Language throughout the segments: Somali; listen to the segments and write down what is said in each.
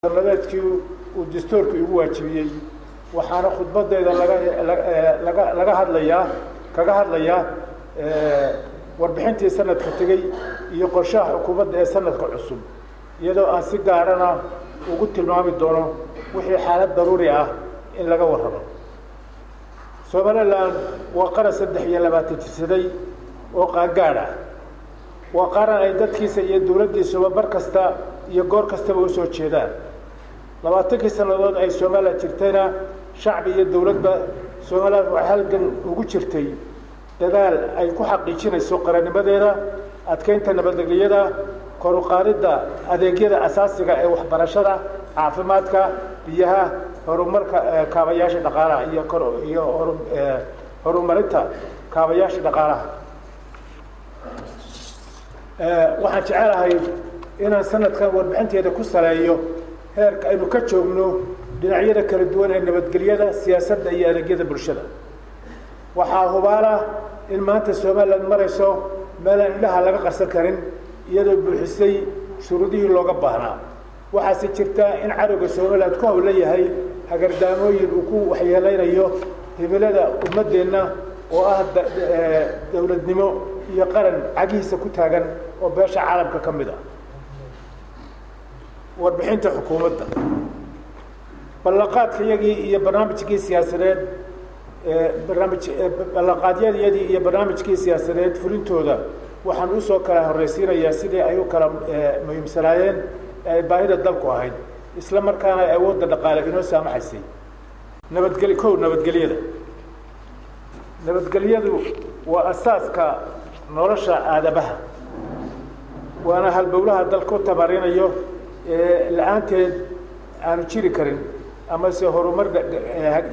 Sanadeedkii uu dastuurka igu waajibiyey, waxaana khudbadeyda laga hadlayaa kaga hadlayaa warbixintii sanadka tegey iyo qorshaha xukuumadda ee sanadka cusub, iyadoo aan si gaarana ugu tilmaami doono wixii xaalad daruuri ah in laga warramo. Somaliland waa qaran 23 jirsaday oo qaangaadh ah. Waa qaran ay dadkiisa iyo dowladdiisuba mar kasta iyo goor kastaba usoo jeedaan. 20kii sannadood ay Somaliland jirtayna, shacbi iyo dowladba, Somaliland waxay halgan ugu jirtay dadaal ay ku xaqiijinayso qarannimadeeda, adkeynta nabadgelyada, kor u qaadidda adeegyada asaasiga ee waxbarashada, caafimaadka, biyaha, horumarka kaabayaasha dhaqaalaha iyo horumarinta kaabayaasha dhaqaalaha. Waxaan jecelahay inaan sanadkan warbixinteeda ku saleeyo heerka aynu ka joogno dhinacyada kala duwan ee nabadgelyada, siyaasadda iyo adeegyada bulshada. Waxaa hubaala in maanta Somaliland marayso meel aan indhaha laga qarsan karin, iyadoo buuxisay shuruudihii looga baahnaa. Waxaase jirta in cadowga Somaliland ku hawlan yahay hagardaamooyin uu ku waxyeeleynayo himilada ummaddeenna oo ah dowladnimo iyo qaran cagihiisa ku taagan oo beesha caalamka ka mid ah. Warbixinta xukuumadda: ballanqaadkayagii iyo barnaamijkii siyaasadeed, barnaamij ballanqaadyadayadii iyo barnaamijkii siyaasadeed fulintooda waxaan usoo kala horreysiinayaa sidii ay u kala muhiimsanaayeen ee ay baahida dalku ahayd, isla markaana ay awoodda dhaqaale inoo saamaxaysay. Nabadgely kow, nabadgelyada. Nabadgelyadu waa asaaska nolosha aadamaha, waana halbowlaha dalka u tamarinayo ee la-aanteed aanu jiri karin ama se horumar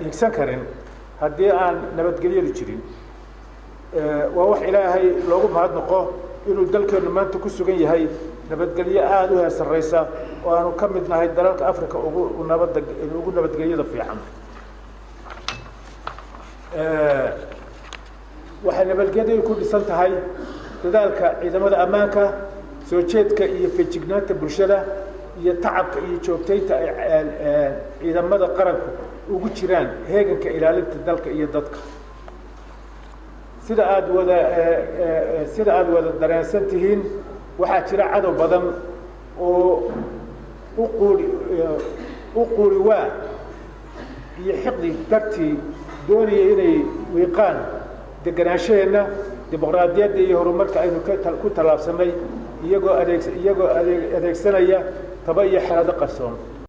higsan karin. Haddii aan nabadgelyadu jirin, waa wax Ilaahay loogu mahadnaqo inuu dalkeenu maanta ku sugan yahay nabadgelyo aada u heer sarreysa oo aanu ka mid nahay dalalka Africa ugu nabadda, ugu nabadgelyada fiican. Waxay nabadgelyadu ku dhisan tahay dadaalka ciidamada ammaanka, soo jeedka iyo feejignaanta bulshada, iyo tacabka iyo joogtaynta ay ciidamada qaranku ugu jiraan heeganka ilaalinta dalka iyo dadka. Sida aada wada dareensan tihiin, waxaa jira cadow badan oo u quuri waa iyo xiqdi dartii doonaya inay wiiqaan degenaanshaheenna, dimuqraadiyadda iyo horumarka aynu ku tallaabsanay, iyagoo adeegsanaya taba iyo xelado qarsoon.